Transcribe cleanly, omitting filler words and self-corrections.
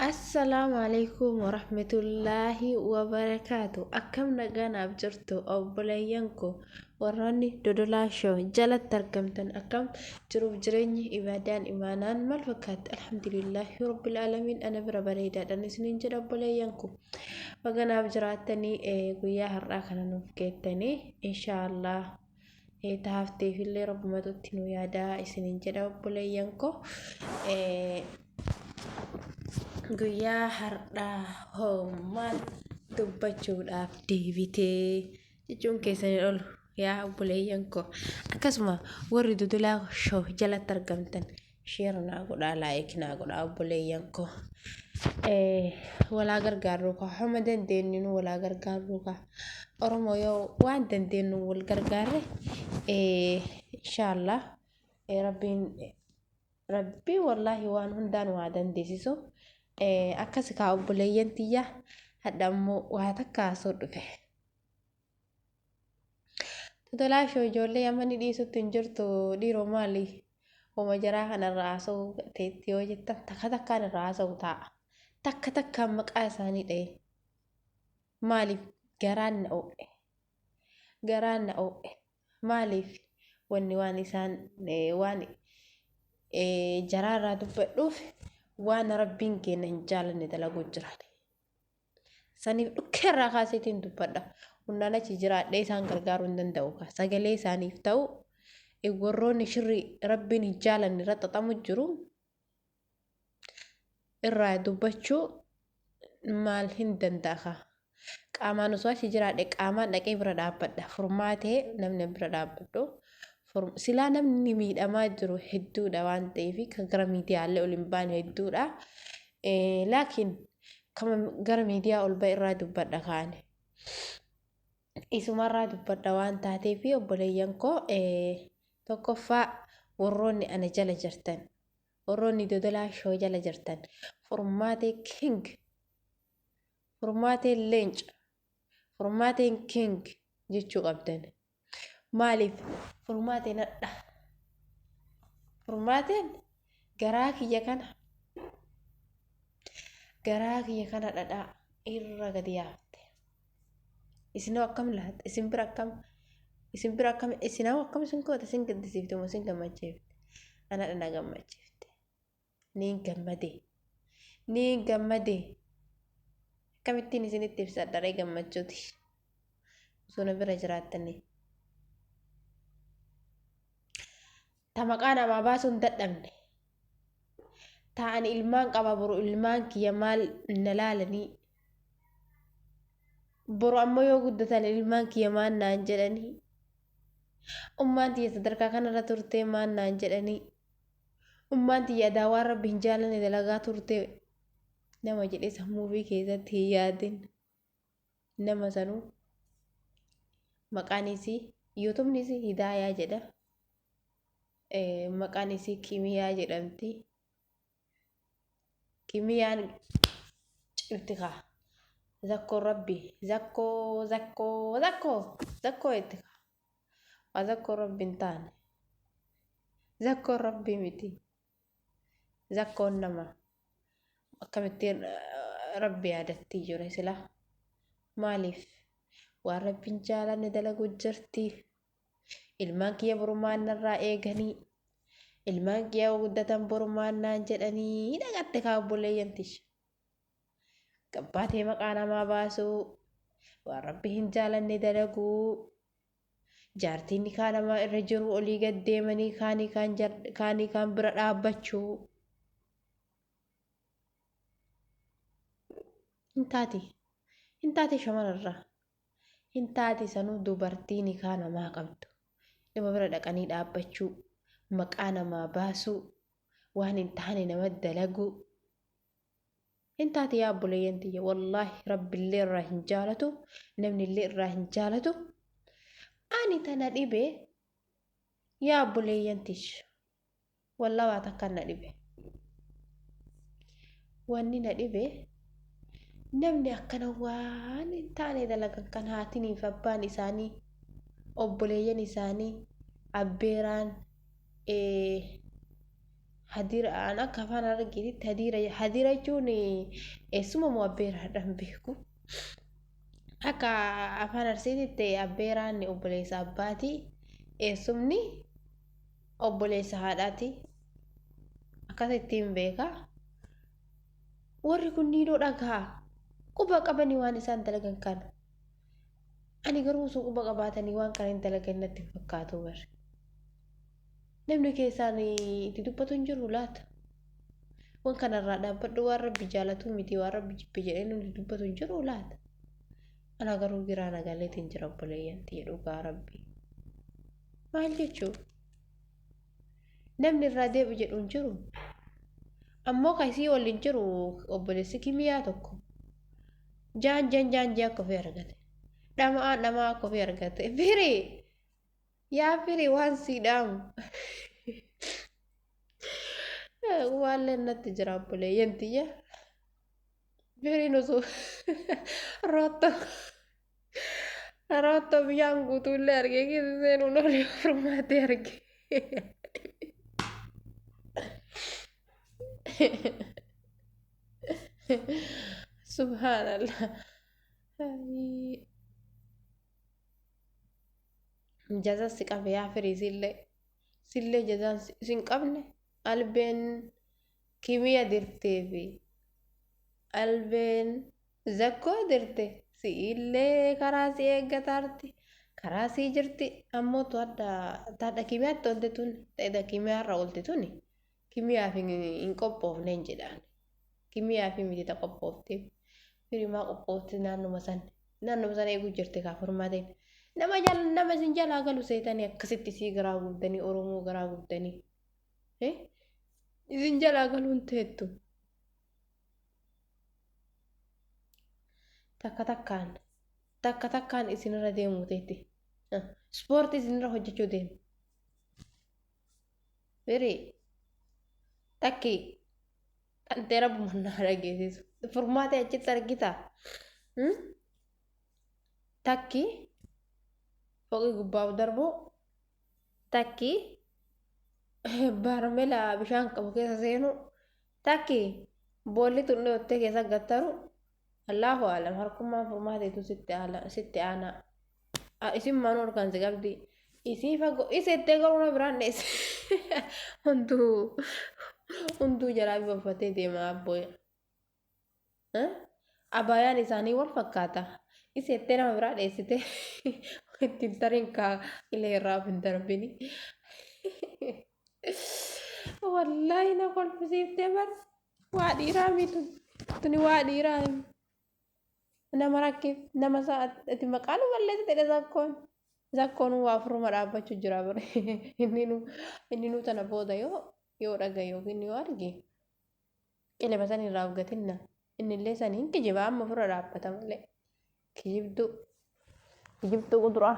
Assalaamu alaikum warahmatullaahi wabarakaatu. Akkam nagaa naaf jirtu obboleeyyan koo warroonni Dodolaa Show jalatti argamtan, akkam jiruuf jireenyi, ibaadaan imaanaan maal fakkaatti? Alhamdulillaahi rabbil aalamiin, ana bira bareedaadhaan isiniin jedha. Obboleeyyan koo, baga naaf jiraattanii, guyyaa har'aa kana nuuf geettanii, inshaallah taafteefillee rabbumatutti nu yaadaa isiniin jedha. Obboleeyyan koo, guyyaa har'aa hoo maal dubbachuudhaaf deebitee jechuun keessanii ol yaa obboleeyyan koo, akkasuma warri Dodolaa Show jalatti argamtan share naa godhaa, like naa godhaa. Obboleeyyan koo, walaa gargaarruu kaa, homa dandeenyu walaa gargaarruu kaa. Oromoo yoo waan dandeenyu wal gargaarre, inshaallah rabbiin wallaahi waan hundaan waa dandeessisu. Akkas kaa obboleeyyan tiyya, hadha ammoo waa takka haasoo dhufe. Dodolaa Show ijoollee yamanii dhiisutti hin jirtu dhiiroo, maali homa jaraa kanarraa haasa'uu teetti yoo jettan, takka takkaan irraa haasa'u taa'a. Takka takkaan maqaa isaanii dha'e. Maaliif garaan na oo'e? Garaan na oo'e. Maaliif wanni waan isaan waan jaraarraa dubbadhuuf, waan rabbiin keenya hin jaalanne dalaguu jiran. Saniif dhukkee irraa kaaseetiin dubbadha. Humnaan achi jiraadhee isaan gargaaruu hin danda'u. Sagalee isaaniif ta'u, warroonni shirri rabbiin hin jaalanne irra xaxamu jiru irraa dubbachuu maal hin danda'a. Qaamaan osoo achi jiraadhe qaamaan dhaqee bira dhaabbadha. Furmaatee namni bira dhaabbadhu. Silaa namni miidhamaa jiru hedduudha waan ta'eef, kan gara miidiyaalee ol hin baane hedduudha. Laakiin kama gara miidiyaa ol ba'e irraa dubbadha kaane. Isumarraa dubbadha waan taateef, obboleeyyan koo, tokkoffaa warroonni ana jala jirtan, warroonni Dodolaa Show jala jirtan, Furmaatee King, Furmaateen leenca, Furmaateen king jechuu qabdan. Maaliif Furmaateen hadha? Furmaateen garaa kiyya kana, garaa kiyya kana dhadhaa irra gadi yaafte. Isinoo akkam laata? Isin bira akkam? Isin bira akkam? Isinoo akkam isin goota? Isin gaddisiifte moo isin gammachiifte? Ana na gammachiifte. Niin gammade. Niin gammade. Akkamittiin isinitti ibsadha ree gammachuuti? Osoo na bira jiraattanii. Ta maqaa namaa baasuun dadhabne. Ta'an ilmaan qaba, boru ilmaan kiyya maal na laalanii? Boru ammoo yoo guddatan ilmaan kiyya maal naan jedhanii? Ummaan tiyya sadarkaa kanarra turtee maal naan jedhanii? Ummaan tiyya adaa waan rabbi hin jaalanne dalagaa turte nama jedhee sammuu ofii keessatti hin yaadin. Nama sanuu maqaan isii, yuutubni isii Hidaayaa jedha. Maqaan isii Kimiyaa jedhamti. Kimiyaan cimti kaa. Zakkoon rabbi zakkoo zakkoo zakkoo zakkoo itti kaa. Waa zakkoon rabbi hin taane. Zakkoon rabbi miti. Zakkoon nama akkamittiin rabbi yaadatti jiru sila? Maaliif waan rabbiin jaalanne dalagu jirti? Ilmaan kiyya borumaan narraa eeganii, ilmaan kiyya guddatan borumaan naan jedhanii dhaqatte kaa obboleeyyan tiyya. Gabbaatee maqaa namaa baasuu, waan rabbi hin jaalanne dalaguu, jaartiin nikaa namaa irra jiru olii gad deemanii kaanii kaan bira dhaabbachuu. Hin taati. Hin taati shamararraa. Hin taati sanuu dubartii nikaa namaa qabdu. Nama bira dhaqanii dhaabbachuu, maqaa namaa baasuu, waan hin taane nama dalaguu. Hin taate yaa obboleeyyan tiyya, wallaahi rabbillee irraa hin jaalatu, namnillee irraa hin jaalatu. Ani tana dhibe yaa obboleeyyan tiyya. Wallaa waa takkaan na dhibe. Wanni na dhibe, namni akkana waan hin taane dalagan kan haatiniif abbaan isaanii, obboleeyyan isaanii, abbeeraan, Hadiira an akka afaan Harargeetitti hadiira hadiira jechuun eessuma moo abbeeraadha hin beeku. Akka afaan Arsiititti abbeeraan obboleessa abbaati. Eessumni obboleessa haadhaati. Akkasittiin beeka. Warri kunniinoo dhagaa quba qabanii waan isaan dalagan kana. Ani garuu osoo quba qabaatanii waan kana hin dalagan natti hin fakkaatu bar. Namni keessaan itti dubbatu hin jiru laata? Waan kanarraa dhaabbadhu waan rabbi jaalatuu miti waan rabbi jibbe jedhee namni dubbatu hin jiru laata? Ana garuu giraa na galeetiin jira obboleeyyan tiyya dhugaa rabbi. Maal jechuu? Namni irraa deebi jedhu hin jiru. Ammoo ka isii waliin jiru obboleessi kimiyaa tokko. Jaanjeen jaanjee akka ofii argate. Dhama'aan dhama'aa akka ofii argate. Firii! Yaa firii waan sii dhaamu. Waalleen natti jira obboleeyyan tiyya. Firiin osoo roottoo roottoo bishaan guutuullee argee keessa seenuun olii furmaatee arge. Subhaanallah. Jaza si qabe yaa firii sillee. Sillee jazaan sin qabne albeen kimiya dirtee fi albeen zakkoo dirte si'illee karaa si eeggataarti karaa sii jirti ammoo tu hadha kimiyaatti olte tun ta'edha kimiyaarra olte tuni kimiyaaf hin qophoofne hin jedhaan kimiyaaf miti ta qophoofte firimaa qophoofte naannuma san naannuma san eeguu jirti kaa furmaateen nama jala nama isin jalaa galu seetanii akkasitti isii garaa gubdanii oromoo garaa gubdanii isin jalaa galuun teettu takka takkaan takka takkaan isinirra deemuu teetti ispoortii isinirra hojjechuu deemu firii takki xantee rabbuma naa dhageessisu furmaatee achitti argita takki foqii gubbaaf darbuu takki baarmela bishaan qabu keessa seenuu takki boolli tun dhiyoottee keessa gattaru Allaahu aalam harkummaan furmaateetu sitti aanaa isin maanuu harkaan si qabdi isii fagoo isettee garuu na biraan dheesse hunduu hunduu jalaa bifa uffatee deema abbooya abaayaan isaanii wal fakkaata isettee nama biraa dheessite ittiin tariin kaa ilee irraa of hin darbini wallaahi na kolfisiiftee bar waa dhiiraa mitu tuni waa dhiiraa nama rakkif nama ati maqaa nu balleessite dha zakkoon zakkoon waa ofirruma dhaabbachuu jira bare inni nu tana booda yoo yoo dhagaye yookiin yoo arge qilema san irraa of gatinna innillee san hin kijiba amma ofirra dhaabbata malee kijibduu kijibduu quduraa.